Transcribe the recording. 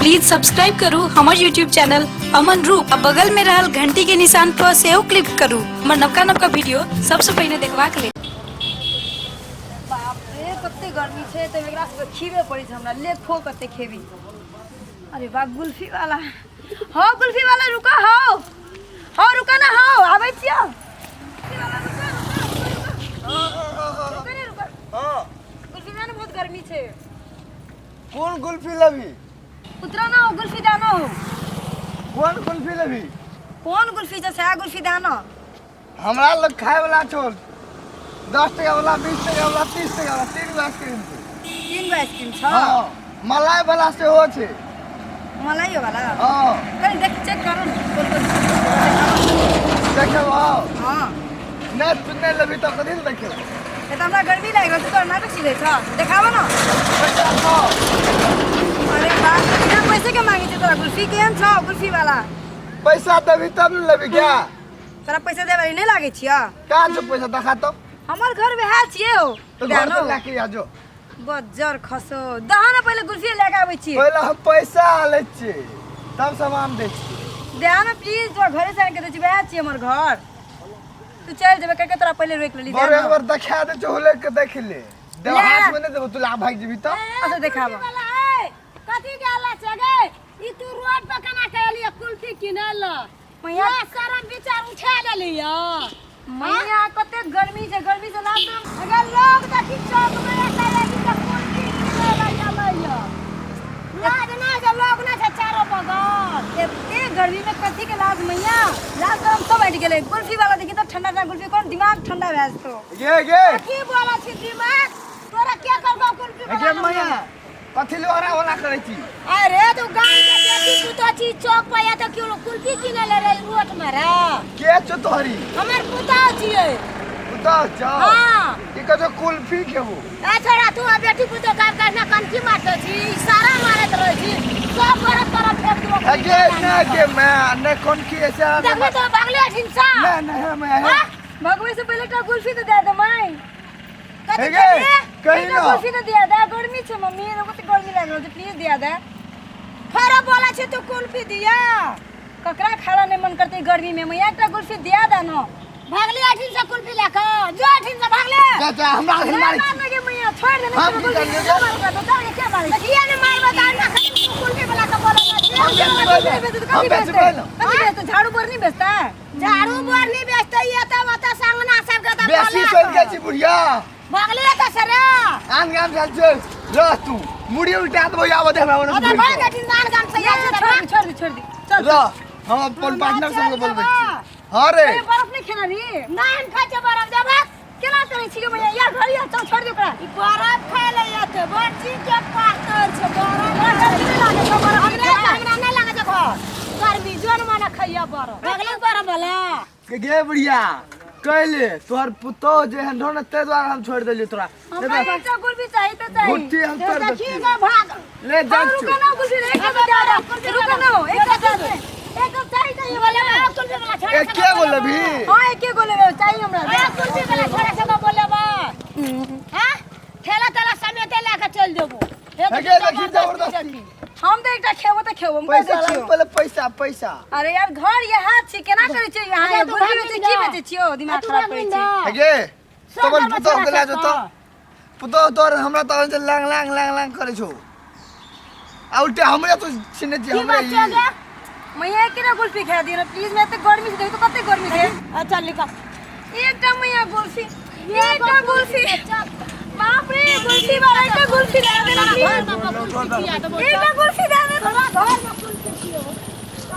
Please subscribe करू हमर YouTube channel Aman रूप आ बगल में रहल घंटी के निशान पर सेहो क्लिक करू हमर नवका नवका वीडियो सबसे पहिने देखबाक लेल। बाप रे, कते गर्मी छै तऽ एकरा सबके खीबे पड़ै छै हमरा। ले खो, कते खेबी। अरे वाह, गुल्फी वाला हौ, गुल्फी वाला रुका, हौ हौ, रुका ना हौ, आबै छियौ। गुल्फी वाला, रुका, रुका, रुका, रुका ने, रुका। हाँ। गुल्फी वाला ने, बहुत गर्मी छै। कोन कुल्फी लेबही? उतरा ना हो, गुल्फी दाना हो। कोन कुल्फी लेबही? कोन गुल्फी छै सएह गुल्फी दाना। हमरा लग खाय वाला छौ 10 टका वाला, 20 टका वाला, 30 टका वाला, तीन गो आइसक्रीम छै। तीन गो आइसक्रीम छ? हाँ, मलाई वाला सेहो छै। मलाई वाला? हाँ। कनि देख, चेक करू ने कोन कोन। देखेबो? हाँ। नहि, तू नहि लेबही तऽ कथी लए देखेबो? ए तऽ हमरा गर्मी लागि रहल छै, तोरा नाटक सिखै छ? देखाबो न। पैसा छौ? अरे बाप रे, बिना पैसे के मांगे छै तोरा गुल्फी। केहन छौ गुल्फी वाला? पैसा देबही तब ने लेबही क्या? तोरा पैसा देबै नहि लागै छियै? कहाँ छौ पैसा? देखा तो। हमर घर वएह छियै हो। तो घर से लेके आ जो। बज्जर खसो, दहा ने, पहिले गुल्फी लए के आबै छियै। पहिले हम पैसा लै छियै तब सामान दै छियै। दहा ने प्लीज, तोरा घरे से आनि के दै छी, वएह छियै हमर घर। तू चलि जेबै कहि के तोरा पहिले रोकि लेली। बड़े एक बार देखा दे छौ, ले के देख ले। देव ले। हाथ में नहीं देबो, तू ला भाग जेबी तऽ। अच्छा, देखाबो। कथी के हल्ला छै गे? ई तू रोड पर केना के एलियै कुल्फी किनै ल? मैया। मैया, शरम विचार उठा लेलियै। मैया, कते गर्मी छै, गर्मी से लाज शरम। अगर लोग देखी चौक में एता एली तऽ कुल्फी किनै ल एलैया। लाज नहि छै? लोग नहि छै चारो बगल? एते गर्मी में कथी के लाज मैया? लाज शरम सब हटि गेलै। कुल्फी वाला देखी तऽ ठंडा ठंडा कुल्फी, कोन दिमाग ठंडा भए जेतौ। गे गे। की बोलै छी दिमाग तोरा? के करबो कुल्फी गे वाला? मैया, कथी ले ओरा ओला करै छी? अरे तू गाम के बेटी पुतो छी, चौक पर एतऽ क्यों कुल्फी किनै ले रही रोड में रे? के छौ तोहरी? हमर पुतहु छियै। पुतहु छौ? हाँ। ई कहै छौ कुल्फी खेबो। ए छोड़ा, तू आ बेटी पुतो काम करना कनकी मारते छी, इशारा मारैत रहै छी, सब बरफ तरफ फेंक देबो। हे गे, नहि गे मैं नहि, कोन की ऐसे? देखबी तो भागले हिंसा। नहि नहि, हे मैं हे। हाँ? भगवे से पहिले एकटा कुल्फी तऽ दए दे माय। कथी हे गे। खेबही? कही एकटा ना। कुल्फी तऽ दिया दे, गर्मी छै मम्मी, कते गर्मी लागि रहल छै, प्लीज दिया दे। फेरो बोलै छी तू कुल्फी दिया। ककरा खाना नहि मन करतै गर्मी में मैया? एकटा कुल्फी दिया दे न। भागले अठिन से कुल्फी लए कऽ, जो अठिन से भागले। जा जा, हमरा नहि मारै मार छी। लगे मैया, छोड़ दे। हम नहीं की कुल्फी करियै? के मारबै तो चल के मारै? किया ने मारबै? तऽ ना खाली तू कुल्फी वाला के बोलै छी। हम बेचबै ने, हम बेचबै ने। कथी बेचतै? झाड़ू बोर नहीं बेचता है? झाड़ू बोरनी बेचते एतऽ ओतऽ संगना सबके तऽ बेसी बोला चलि कऽ। जाइ छी बुढ़िया। भागले एतऽ से रे। आन गाम जाइ छै, रह तू, मुड़ी उल्टा देबो, आबऽ दे हमरा ओने से ओतऽ घुरि भाग कऽ। अठिन आन गाम से ये आयल छै तऽ छोड़ भाग। दे, छोड़ दे, छोड़ दे, चल। रह, हम अपन पार्टनर संगे बोलबै छी। हाँ रे। अरे, बर्फ नहीं खेना री? नहि, हम खाइ छियै बरफ, देबक। केना करै छी मैया? यार, घर या चल, छोड़ दे ओकरा। ई बरफ खाय ले एते बड़ चीज के पातर छै बरफ। तोरा गर्मी नहि लागै छौ बर्फ? हमरा हमरा नहि लागै छै घर गर्मी, जोन मने खैया बरफ। भगले बरफ वाला। के गे बुढ़िया, कहले तोहर पुतोह जे एहन रहो ने, ताहि दुआरे हम छोड़ि देलियौ तोरा। हमरा एकटा कुल्फी चाही तऽ चाही। घुट्टी हम तोड़ देखी देतियौ। गे, भाग। ले जाइ हाँ, छियौ। रुको ना, कुल्फी एक कप दे दे। रुको ना, एक कप दे दे, एक कप चाही, चाहिए बोले कुल्फी वाला छोड़ा। एके गो लेबही? हाँ, एके गो लेबै, चाहिए हमरा। ए कुल्फी वाला छोड़ा सबके बोले बा हां, ठेला तेला समेते लए के चल देबो। हे गे, देखी जबरदस्ती। हम तऽ एकटा खेबो तऽ खेबो, हम कहि पैसा दै लाग छियौ। पहिले, पैसा पैसा। अरे यार, घर यहाँ छी, केना करै छियै यहाँ? अरे तू गुल्फी भाग बेचै ना। की बेचै छियौ? दिमाग तू खराब भाग करै ना। छी। हे गे, सब तोहर घरमे पुतोह छोड़ा के लए सबके। जो तऽ पुतोह तोहर हमरा तहन से लांग लांग लांग लांग करै छौ आ उल्टे हमरे तू छिने छी की हमरे बात छै ई। गे? मैया, एकेटा गुल्फी खा दिअ ने प्लीज। मैं एते गर्मी से, देखू तऽ कते गर्मी छै। अच्छा, लिखा। एकटा मैया गुल्फी, एकटा गुल्फी। बाप रे, गुल्फी वाला, एकटा गुल्फी दे दे ना प्लीज। घर में कुल्फी खिया देबो। एकटा गुल्फी दे दे। तोरा घर में